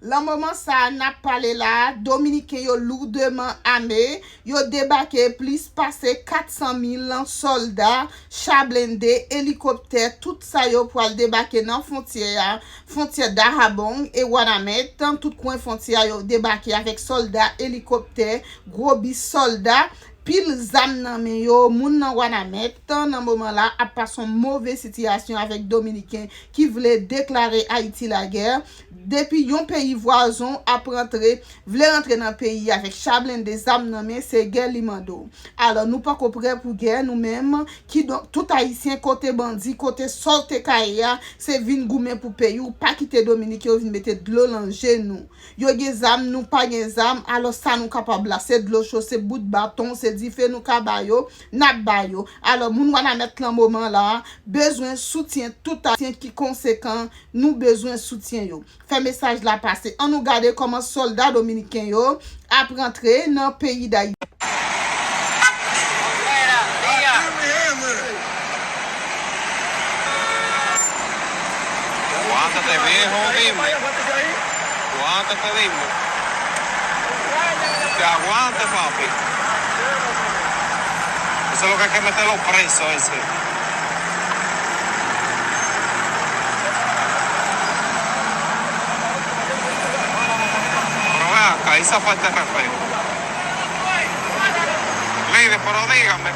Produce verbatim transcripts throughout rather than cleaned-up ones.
Lan moman sa a n ap pale la a, Dominiken yo lourdement armés, yo debake plis pase kat san mil sòlda, cha blende, elikoptè, tout sa yo pral debake nan fwontyè a, fwontyè Dajabón e Wanament, tout kwen fwontyè a yo debake avèk sòlda, elikoptè, gwo bis sòlda, pil zam nan men yo, moun nan Wanament, nan moman la, ap pase yon move sitiyasyon avèk Dominiken ki vle deklare Ayiti lagè. Depi yon peyi vwazon ap rantre, vle rantre nan peyi avèk cha blende, zam nan men, se gè li mande w. Alò, nou poko prè pou gè, nou menm, kidonk, tout Ayisyen, kote bandi, kote sa w te ka ye a, se vin goumen pou peyi w, pa kite Dominiken yo vin mete dlo nan je nou. Yo gen zam, nou pa gen zam, alò sa nou kapab la, se dlo cho, se bout baton, se dife nou ka ba yo, n ap ba yo. Alò, moun Wanament lan moman la a, bezwen soutyen tout Ayisyen ki konsekan, nou bezwen soutyen yo. Fè mesaj la pase. Ann nou gade kòman sòlda dominiken yo ap rantre nan peyi Dayiti. Aguántate, viejo, dime. Aguántate, dime. Que aguante, papi. Eso es lo que hay que meterlo preso, ese. Pero ve acá, esa falta de respeto. Mire, pero dígame.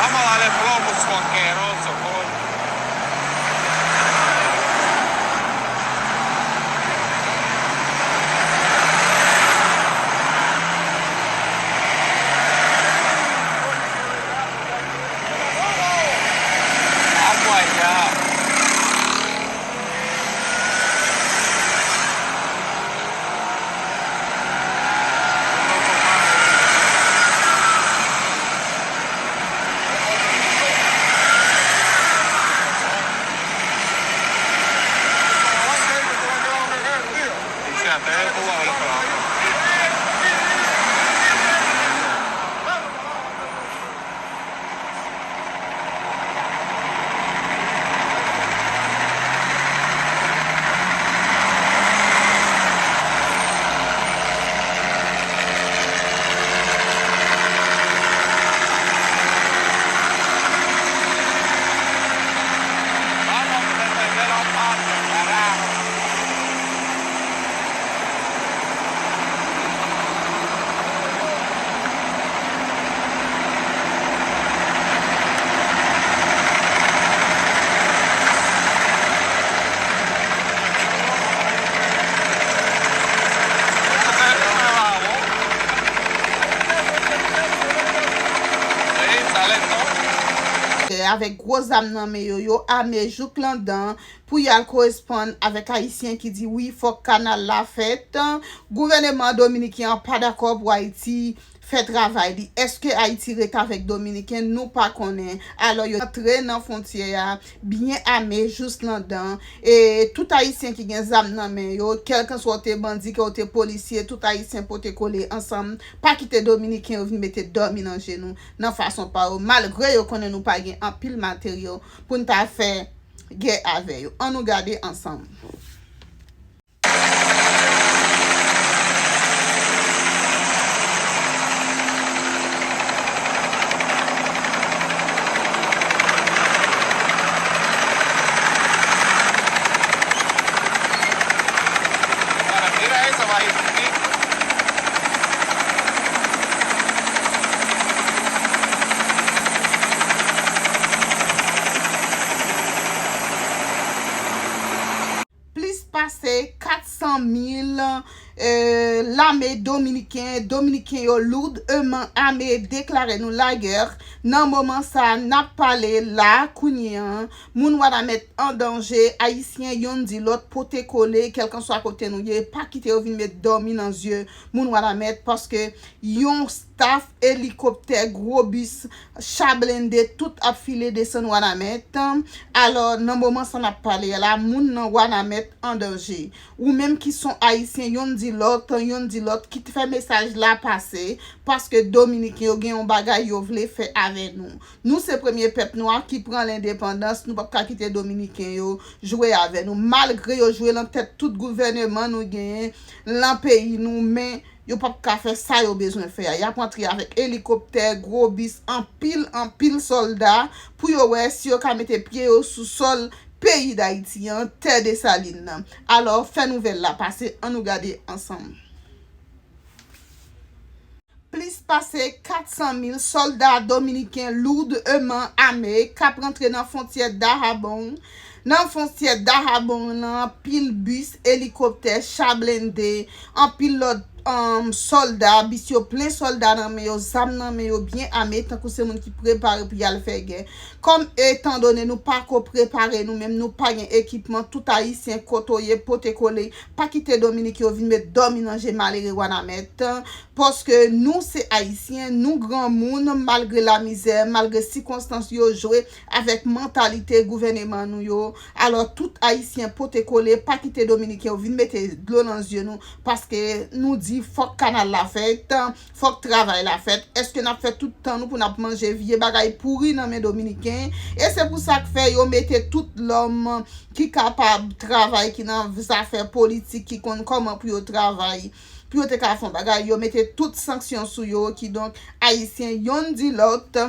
Vamos a darle plomo, su asqueroso, coño. Vamos allá. Avèk gwo zam nan men yo, yo ame jouk landan pou y al koresponn avèk Ayisyen ki di wi, fòk kanal la fèt. Gouvèneman dominiken an pa dakò pou Ayiti fè travay li. Èske Ayiti ret avèk Dominiken? Nou pa konnen. Alò, yo antre nan fwontyè a byen ame jous landan. E tout Ayisyen ki gen zam nan men yo, kèlkanswa w te bandi, ke w te polisye, tout Ayisyen pote kole ansanm. Pa kite Dominiken yo vin mete dòmi nan je nou nan fason pa yo, malgre yo konnen nou pa gen anpil materyo pou n ta fè gè avè yo. Ann nou gade ansanm. Plis pase kat san mil, eh, lame dominiken, dominiken yo lourdement armés, deklare nou lagè. Nan moman sa a, n ap pale la, kounye a, moun Wanament an danje, Ayisyen yonn di lòt, pote kole, kèlkanswa kote nou ye, pa kite yo vin met dòmi nan zye moun Wanament, paske yon staff elikoptè, gwo bis, cha blende, tout ap file desann Wanament. Alò, nan moman sa n ap pale a la, moun nan Wanament an danje. Ou menm ki son Ayisyen, yonn di lòt, yonn di lòt, ki fè mesaj la pase, paske Dominiken yo gen yon bagay yo vle fè avè nou. Nou se premye pèp nwa ki pran lendepandans, nou p ap ka kite Dominiken yo jwe avè nou. Malgre yo jwe lan tèt tout gouvèneman nou genyen lan peyi nou, men yo p ap ka fè sa yo bezwen fè a. Y ap antre avèk elikoptè, gwo bis, anpil, anpil sòlda pou yo wè si yo ka mete pye yo sou sòl peyi Dayiti an, tè Desalin nan. Alò, fè nouvèl la pase, ann nou gade ansanm. Plis pase kat san mil sòlda dominiken lourdman ame k ap rantre nan fwontyè Dajabon. Nan fwontyè Dajabon nan, anpil bis, elikoptè, cha blende, anpil lòt um, sòlda, bis yo plen sòlda nan men yo, zam nan men yo, byen ame, tankou se moun ki prepare pou y al fè gè. Kòm etandone nou pa ko prepare nou menm, nou pa gen ekipman, tout Ayisyen kote w ye, pote kole, pa kite Dominik yo vin met dòmi nan je malere Wanament. Paske nou se Ayisyen, nou granmoun, malgre lamizè, malgre sikonstans yo jwe avèk mantalite gouvèneman nou yo. Alò, tout Ayisyen pote kole, pa kite Dominiken yo vin mete dlo nan zye nou, paske nou di fòk kanal la fèt, fòk travay la fèt. Èske n ap fè tout tan nou pou n ap manje vye bagay pouri nan men Dominiken? E se pou sa k fè yo mete tout lòm ki kapab travay, ki nan zafè politik, ki konn kòman pou yo travay, pou yo te ka fè yon bagay, yo mete tout sanksyon sou yo, kidonk, Ayisyen yonn di lòt,